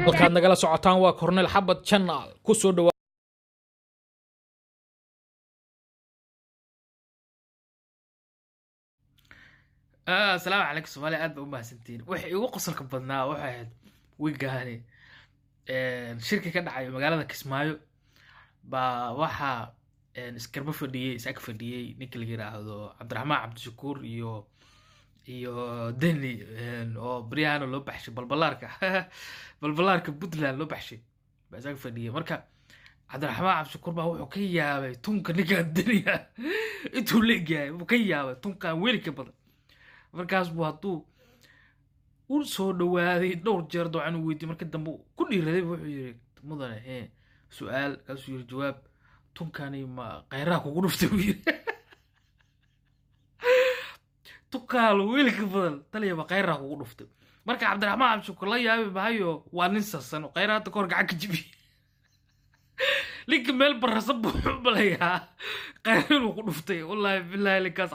Halkaad nagala socotaan waa Cornel Xabad Channel. Ku soo dhawa. Asalaamu calaykum Soomaaliya, aad ba u mahadsantihiin. Waxa igu qosolka badnaa waxay ahayd wiigahani shirki ka dhacay magaalada Kismaayo baa waxaa iskarba fadhiyey, is ag fadhiyey ninka la yiraahdo Cabdiraxmaan Cabdishakuur iyo Deni, oo baryahana loo baxshay balbalaarka, balbalaarka Puntland loo baxshay baa is ag fadhiyey. Marka Cabdiraxmaan Cabdishakuur baa wuxuu ka yaabay tunka ninkan Deniya intuu leegyahay, wuu ka yaabay tunkan weli ka badan. Markaas buu hadduu u soo dhawaaday dhowr jeer doocan u weydiiyey, marka dambe ku dhiiraday wuxuu yiri, "Mudane, hee su-aal." Kaasuu yiri, "Jawaab." "Tunkani ma khayraha kugu dhuftay?" buu yiri. "Tunkaal wiilka badan taliya ma khayraha kugu dhuftay?" Marka Cabdiraxmaan Cabdishakuur la yaabi maayo, waa nin sasan oo khayra hadda kahor gacan ka jibiy. Ninka meel barasan buu malayaa khayra inuu ku dhuftay. Wallaahi bilaahi ninkaas.